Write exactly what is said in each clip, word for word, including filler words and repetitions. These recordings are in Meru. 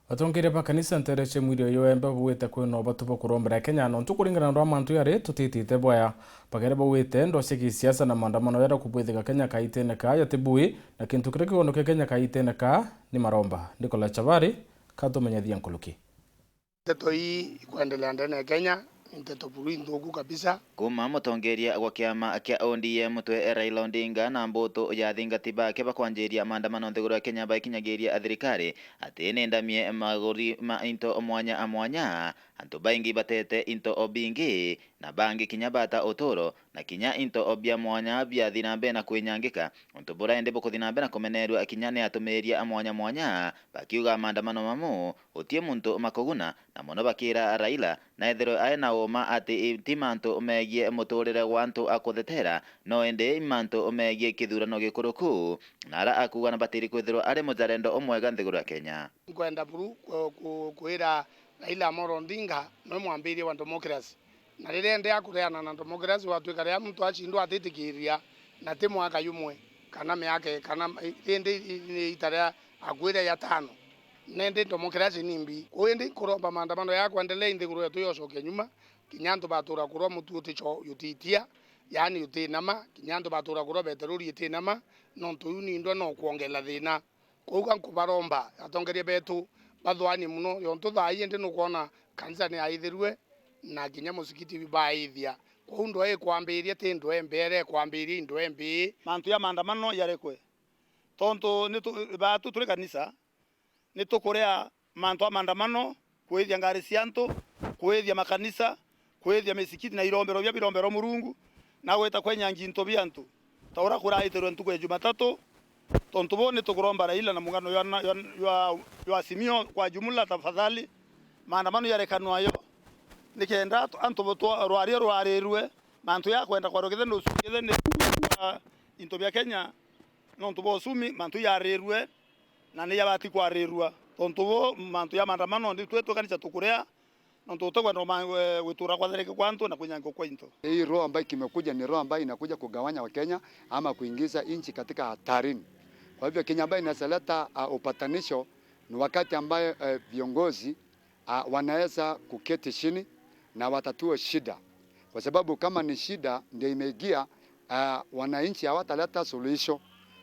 Atongeria ba kanisa nteere cia mwiri uyu embe bauite kwina ubatu bwa kurombera Kenya, nontu kuringana na uria mantu jari tutitite bwaya. Bagere bauite ndwa cia gisiasa na maandamano jaria kubwithiga Kenya kaitene kaa jatibui, na kintu kiria kigonokia Kenya kaitene kaa ni maromba. Nicholas Chabari katumenyethia nkuruki. Nteto ii ikwendelea ndene ya Kenya ni nteto buru inthuku kabisa. Kuuma mutongeria gwa kiama kia O D M mutwe Raila Odinga na mbutu ya athingati bake bakwanjiria maandamano nthiguru ya Kenya baikinyagiria thirikari ati ni ndamie maguri ma into mwanya mwanya, antu baingi batete into o bingi, na bangi kinya bata uturo, na kinya into o bia mwanya biathi na mbere na kwinyangika. Untu buria indi bukuthi na mbere na kumenerua kinya ni atumiria a mwanya mwanya, bakiuga maandamano mamu guti muntu makuguna, na mono bakira Raila na ethirwe ari na uma ati ti mantu megie muturire gwa antu akuthetera, no indi mantu megie kithurano gikuruku, na ara akuuga na batiri kwithirwa ari muzalendo umwega nthiguru ya Kenya. Nkwenda buru ku-, ku-, kwira Raila Amolo Odinga nwe mwambiria wa democracy. Na riria endeea kureana na democracy, gwatuika riria muntu acindwa atitikiria na ti mwaka jumwe, kana miaka, kana indi ni ita ria akuire ya tano. Nendi democracy ni mbi. Kwou indi nkuromba maandamano ya kwendelea nthiguru yetu yocoke nyuma, kinya antu batura kurwa mutu utico-, utitia, yaani utinama, kinya antu batura kurwa beteruri itinama, nontu iu ni ndwa no kwongela thina. Kwou ga nkubaromba atongeria betu bathwanie mono, yontu thaa ii indi nukwona kanisa ni yaithirue na kinya musikiti baithia. Kwou ndwa ikwambiria ti ndwa imbi, iria ikwambiria i ndwa imbi. Mantu ya maandamano yarekwe, tontu ni tu-, baatu turi kanisa, ni tukurea mantu a maandamano, kwithia ngari cia antu, kwithia makanisa, kwithia misikiti na irombero bia biromberwa Murungu, na gwita kwenyangia into bia antu, ta uria kuraitirwe ntuku ya Jumatatu. Tontu buu ni tukuromba Raila na muungano jwa, jwa, jwa, jwa Azimio kwa jumla, tafadhali, maandamano yarekanwa yo, nikenda antu, antu butwa-, rwaria rwarirue, mantu ya kwenda kwarwa kithe nusu kithe ni into bia Kenya, nontu bwa usumi, mantu yarirue, na ni yabati kwarirua. Tontu buu, mantu ya maandamano, ni twe tukanisa tukurea, nontu tukwenda uma-, e, gwitura kwa tharike kwa antu na kwinyangwa kwa into. Hii roho ambayo kimekuja ni roho ambayo inakuja kugawanya Wakenya ama kuingiza nchi katika hatarini. Kwa hivyo, Kenya ambayo inaweza leta, uh, upatanisho ni wakati ambayo, eh, viongozi, uh, wanaweza kuketi chini na watatue shida, kwa sababu kama ni shida ndio imeingia, uh, wananchi hawataleta suluhisho.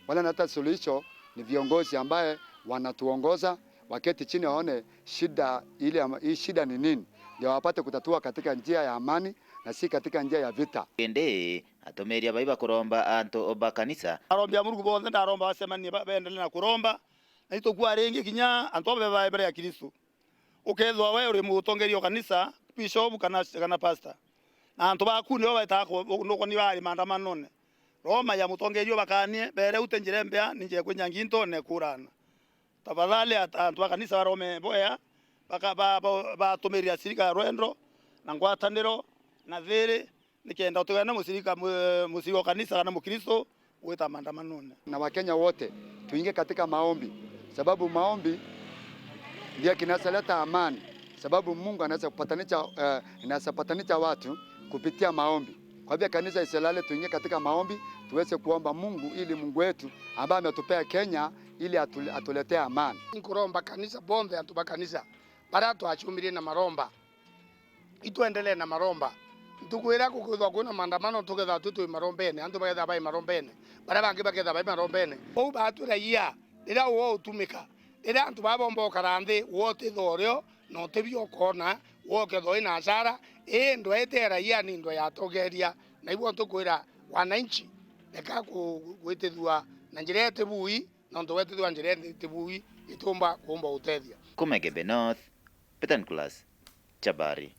Wale wanaleta suluhisho ni viongozi ambaye wanatuongoza, waketi chini waone shida ile ama-, hii shida ni nini, ndio wapate kutatua katika njia ya amani na si katika njia ya vita. Indi atumiria bai bakuromba antu ba kanisa. Arombi a Murungu bonthe ndaromba bacemanie ba-, baendelee na kuromba, na itukua ringi kinya antu aba bebae mbere ya Kristo. Ukethwa we uri mutongeria o kanisa, bishop kana, kana pastor, na antu baku nio baitaga ku-, nukwoni bari maandamanone, roma ya mutongeria ubakanie, beere, "Uti njira imbea, ni njira ikwinya nginto na ikurana." Tafadhali at-, antu ba kanisa barome boya, baka-, ba-, ba-, batumirire acirika ya rwendo na ngwataniro na thiri, nikenda utigane na mucirika, mu-, mucirika wa kanisa kana mukristo gwita maandamanone. Na Wakenya wote tuingie katika maombi, sababu maombi ndio kinaweza leta amani, sababu Mungu anaweza kupatanisha, eh, anaweza patanisha watu kupitia maombi. Kwa hivyo kanisa isilale, tuingie katika maombi, tuweze kuomba Mungu ili Mungu wetu ambaye ametupea Kenya ili atule-, atuletee amani. Nkuromba kanisa bonthe, antu ba kanisa baria twacumirie na maromba, itwendelee na maromba. Ntuku iria gukwithwa kwina maandamano, tukethagwa twi twi marombene, antu bakethagwa bai marombene, baria bangi bakethagwa bai marombene. Kou batwiragia, riria uo utumika, riria antu baa bomba ukara nthi, uo utithwa urio, na utibio ukona, uo ukethwa wina hasara, ii ndwa iti ya raia ni ndwa ya atongeria. Na ibo ntukwira wananchi, reka ku-, gwitithua na njira itibui, nontu wetithua njira itibui, itiumba kuumba utethia. Kuma Igembe North, Peter Nicholas, Chabari.